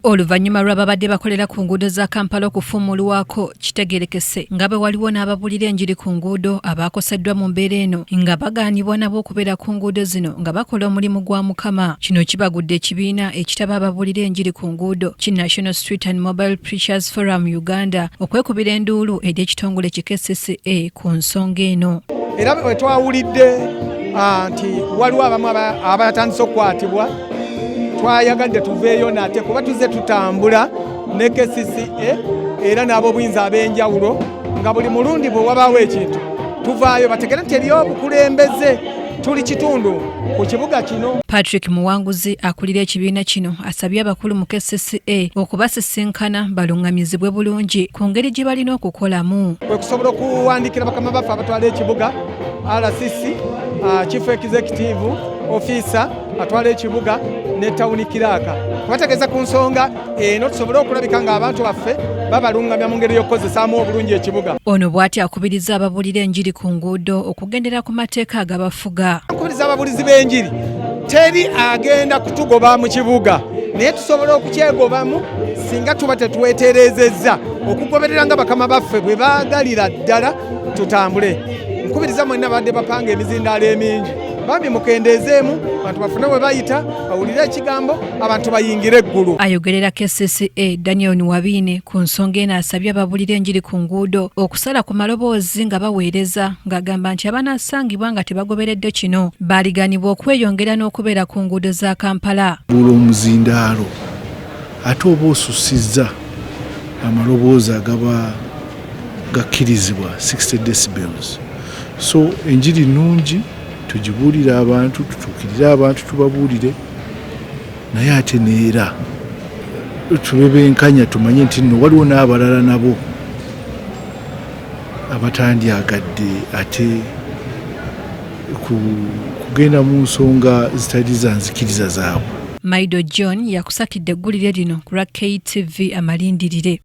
Oluvannyuma lw'ababadde bakolera ku nguudo za Kampala okufuumulwako, kitegeerekese nga bwe waliwo n'ababulira enjiri ku nguudo abaakoseddwa mu mbeera eno nga bagaanibwa nabo okubeera ku nguudo zino nga bakola omulimu gwa Mukama. Kino kibagudde ekibiina ekitaba ababulira enjiri ku nguudo ki National Street and Mobile Preachers Forum Uganda okwekubira enduulu eri ekitongole ki KCCA ku nsonga eno. Era bwe twawulidde nti waliwo abamu abatandise okukwatibwa, twayagadde tuveeyo nate kuba tuzze tutambula ne KCCA era n'ab'obuyinza ab'enjawulo nga buli mulundi bwe wabaawo ekintu tuvaayo bategere nti eriyo obukulembeze, tuli kitundu ku kibuga kino. Patrick Muwanguzi akulira ekibiina kino asabye abakulu mu KCCA okubasisinkana balungamizibwe bulungi ku ngeri gye balina okukolamu. Kwe kusobola okuwandiikira bakama baffe abatwala ekibuga, RCC, Chief Executive Officer atwala ekibuga ne tawuni kiraaka, kubategeeza ku nsonga eno tusobole okulabika ng'abantu baffe babalungamya mu ngeri y'okukozesaamu obulungi ekibuga. Ono bw'ati akubiriza ababulira enjiri ku nguudo okugendera ku mateeka agabafuga. Akubiriza ababulizi b'enjiri, teri agenda kutugoba mu kibuga, naye tusobola okukyegobamu singa tuba tetweterezezza okugoberera nga bakama baffe bwe baagalira ddala tutambule. Nkubiriza mwenna badde bapanga emizindaalo emingi, bambi mukendeezeemu abantu bafune we bayita bawulire ekigambo, abantu bayingire eggulu. Ayogerera KCCA Daniel Nwabiine ku nsonga eno asabye ababulira enjiri ku nguudo okusala ku maloboozi nga baweereza, ng'agamba nti abanaasangibwa nga tebagoberedde kino baaliganibwa okweyongera n'okubeera ku nguudo za Kampala. Buula omuzindaalo ate oba osusizza amaloboozi agaba gakkirizibwa 60 decibels. So enjiri nnungi, tugibuulire abantu, tutuukirire abantu, tubabuulire, naye ate neera tube benkanya, tumanye nti nno waliwo n'abalala nabo abatandyagadde ate kugenda mu nsonga zitali za nzikiriza zaabwe. Maido John yakusakidde eggulire lino ku lwa KTV Amalindirire.